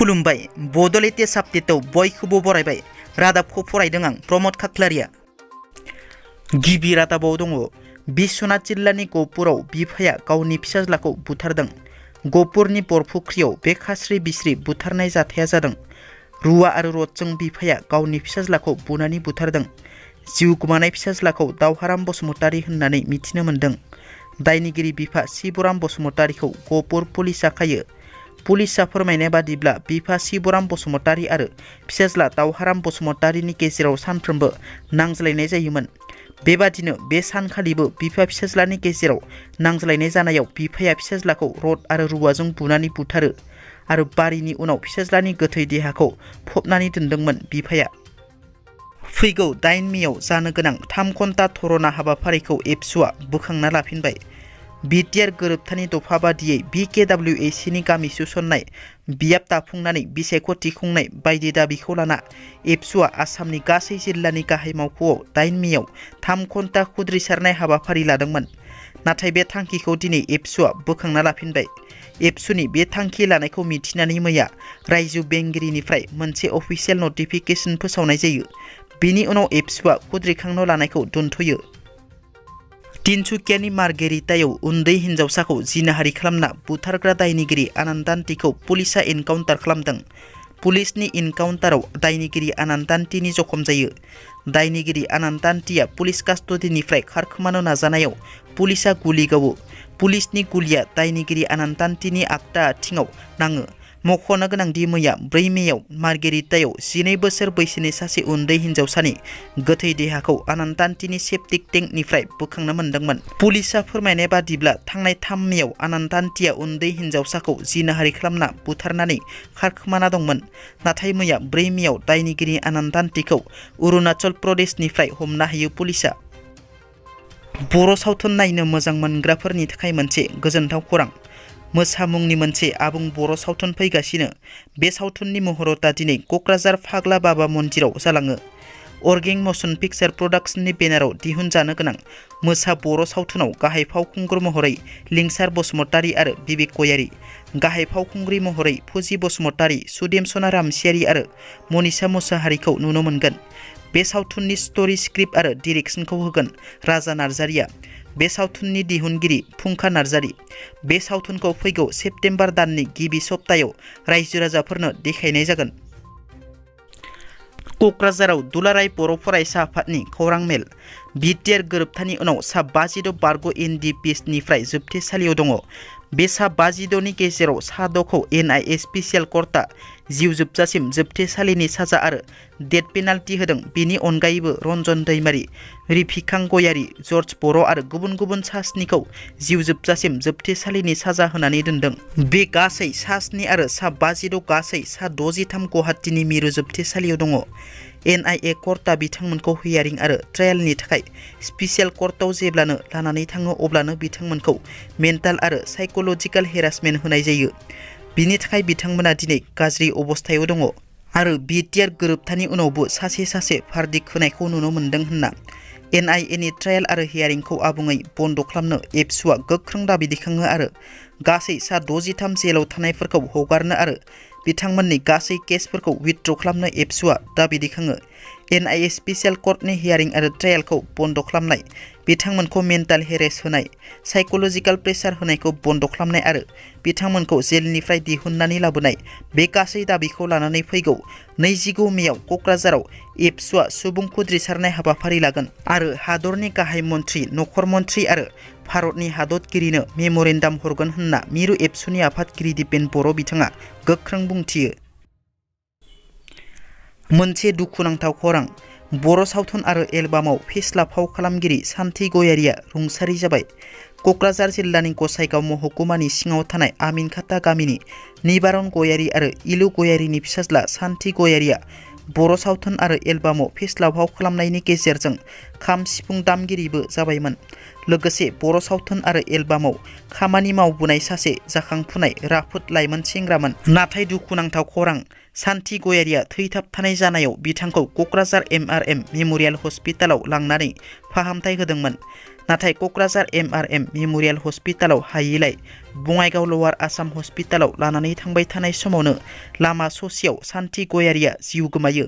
खुलुमबाय बड' लेटेस्ट आपडेटआव बयखौबो बरायबाय। रादाबखौ फरायदों आं प्रमद खाख्लारिया। गिबि रादाबाव दङ बिश्वनाथ जिल्लानि गहपुराव बिफाया गावनि फिसाज्लाखौ बुथारदों। गहपुरनि बरफुख्रियाव बे खास्रि बिस्रि बुथारनाय जाथाया जादों। रुवा आरो रडजों बिफाया गावनि फिसाज्लाखौ बुनानै बुथारदों। जिउ गोमानाय फिसाज्लाखौ दावहाराम बसुमतारी होननानै मिथिनो मोन्दों। दायनिगिरि बिफा सिबाराम बसुमतारीखौ गहपुर पुलिसआ खायो। पुलिसआ फोरमायनाय बादिब्ला बिफा सिबाराम बसुमतारी आरो फिसाज्ला दावहाराम बसुमतारीनि गेजेराव सानफ्रोमबो नांज्लायनाय जायोमोन। बेबादिनो बे सानखालिबो बिफा फिसाज्लानि गेजेराव नांज्लायनाय जानायाव बिफाया फिसाज्लाखौ रड आरो रुवाजों बुनानै बुथारो आरो बारिनि उनाव फिसाज्लानि गोथै देहाखौ फबनानै दोनदोंमोन बिफाया। फैगौ 8 मेआव जानो गोनां 3 घन्टा धरना हाबाफारिखौ एबसुआ बोखांना लाफिनबाय। बिटिआर गोरोबथानि दफा बादियै BKWACनि गामि सुसननाय बियाब दाफुंनानै बिसायख'थि खुंनाय बायदि दाबिखौ लाना एबसुआ आसामनि गासै जिल्लानि गाहाय मावख'आव 8 मेआव 3 घन्टा खुद्रिसारनाय हाबाफारि लादोंमोन। नाथाय बे थांखिखौ दिनै एबसुआ बोखांना लाफिनबाय। एबसुनि बे थांखि लानायखौ मिथिनानै मैया रायजो बेंगिरिनिफ्राय मोनसे अफिसियेल नटिफिकेसन फोसावनाय जायो। बिनि उनाव एबसुआ खुद्रिखांनो लानायखौ दोनथ'यो। तिनसुकियानि मार्गेरिटायाव उन्दै हिन्जावसाखौ जिनाहारि खालामना बुथारग्रा दायनिगिरि आनन्दान्तिखौ पुलिसआ एनकाउन्टार खालामदों। पुलिसनि एनकाउन्टाराव दायनिगिरि आनन्दान्तिनि जखम जायो। दायनिगिरि आनन्दान्तिया पुलिस कास्टडिनिफ्राय खारखोमानो नाजानायाव पुलिसआ गुलि गावो। पुलिसनि गुलिया दायनिगिरि आनन्दान्तिनि आगदा आथिङाव नाङो। मख'नो गोनांदि मैया 4 मेआव मार्गेरिटायाव 12 बोसोर बैसोनि सासे उन्दै हिन्जावसानि गोथै देहाखौ आनन्दान्तिनि सेप्टिक टेंकनिफ्राय बोखांनो मोन्दोंमोन। पुलिसआ फोरमायनाय बादिब्ला थांनाय 3 मेआव आनन्दान्तिया उन्दै हिन्जावसाखौ जिनाहारि खालामना बुथारनानै खारखोमाना दंमोन। नाथाय मैया 4 मेआव दायनिगिरि आनन्दान्तिखौ अरुणाचल प्रदेशनिफ्राय हमना हायो पुलिसआ। बर' सावथुन नायनो मोजां मोनग्राफोरनि थाखाय मोनसे गोजोनथाव खौरां। मोसा मुंनि मोनसे आबुं बर' सावथुन फैगासिनो। बे सावथुननि महरता दिनै क'क्राझार फाग्ला बाबा मन्दिराव जालाङो। अर्गें मशन पिक्चार प्रडाक्शननि बेनाराव दिहुनजानो गोनां मोसा बर' सावथुनाव गाहाय फावखुंगुर महरै लिंसार बसुमतारी आरो बिबेक गयारी, गाहाय फावखुंग्रि महरै फुजि बसुमतारी, सुदेमसना रामसियारि आरो मनिषा मुसाहारिखौ नुनो मोनगोन। बे सावथुननि स्ट'री स्क्रिप्ट आरो डिरेक्शनखौ होगोन राजा नार्जारिया। बे सावथुननि दिहुनगिरि फुंखा नार्जारि। बे सावथुनखौ फैगौ सेप्तेम्बर दाननि गिबि सप्तायाव रायजो राजाफोरनो देखायनाय जागोन। क'क्राझाराव दुलाराय बर' फरायसा आफादनि खौरां मेल। बिटिआर गोरोबथानि उनाव सा 56 बारग' NDPSनिफ्राय जोबथेसालियाव दङ। बे सा 56नि गेजेराव सा 6खौ NIA स्पेसियेल कर्टआ जिउ जोबजासिम जोबथेसालिनि साजा आरो डेथ पेनाल्टि होदों। बेनि अनगायैबो रन्जन दैमारि, रिफिकां गयारी, जर्ज बर' आरो गुबुन गुबुन सा 7खौ जिउ जोबजासिम जोबथेसालिनि साजा होनानै दोनदों। बे गासै सा 7 आरो सा 56 गासै सा 63 गुवाहाटीनि मिरु जोबथेसालियाव दङ। NIA कर्टआ बिथांमोनखौ हियारिं आरो ट्रायलनि थाखाय स्पेसियेल कर्टआव जेब्लानो लानानै थाङो अब्लानो बिथांमोनखौ मेन्टेल आरो साइक'लजिकेल हेरासमेन्ट होनाय जायो। बिनि थाखाय बिथांमोना दिनै गाज्रि अबस्थायाव दङ आरो बिटिआर गोरोबथानि उनावबो सासे सासे भार्डिक्ट होनायखौ नुनो मोन्दों होनना NIAनि ट्रायल आरो हियारिंखौ आबुङै बन्द खालामनो एबसुआ गोख्रों दाबि दैखाङो आरो गासै सा 63 जेलाव थानायफोरखौ हगारनो आरो बिथांमोननि गासै केसफोरखौ विथड्र खालामनो एबसुआ दाबि दैखाङो। NIA स्पेसियेल कर्टनि हियारिं आरो ट्रायलखौ बन्द खालामनाय, बिथांमोनखौ मेन्टेल हेरेस होनाय, साइक'लजिकेल प्रेसार होनायखौ बन्द खालामनाय आरो बिथांमोनखौ जेलनिफ्राय दिहुननानै लाबोनाय, बे गासै दाबिखौ लानानै फैगौ 29 मेआव क'क्राझाराव एबसुआ सुबुं खुद्रिसारनाय हाबाफारि लागोन आरो हादरनि गाहाय मन्थ्रि, नखर मन्थ्रि आरो भारतनि हादरगिरिनो मेम'रेन्डाम हरगोन होनना मिरु एबसुनि आफादगिरि दिपेन बर' बिथाङा गोख्रों बुंथियो। मोनसे दुखुनांथाव खौरां। बर' सावथुन आरो एलबामाव फेस्ला फाव खालामगिरि सान्थि गयारीया रुंसारि जाबाय। क'क्राझार जिल्लानि गसाइगाव महकुमानि सिङाव थानाय आमिनखाता गामिनि निबारन गयारी आरो इलु गयारीनि फिसाज्ला सान्थि गयारीया बर' सावथुन आरो एलबामाव फेस्ला फाव खालामनायनि गेजेरजों खाम सिफुं दामगिरिबो जाबायमोन। लोगोसे बर' सावथुन आरो एलबामाव खामानि मावबोनाय सासे जाखांफुनाय राफोद लाइमोन सेंग्रामोन। नाथाय दुखुनांथाव खौरां, सान्थि गयारीया थैथाबथानाय जानायाव बिथांखौ क'क्राझार MRM मेम'रियेल हस्पिटालाव लांनानै फाहामथाय होदोंमोन। नाथाय क'क्राझार MRM मेम'रियेल हस्पिटालाव हायैलाय बङाइगाव लवार आसाम हस्पिटालाव लानानै थांबाय थानाय समावनो लामा ससेयाव सान्थि गयारिया जिउ गोमायो।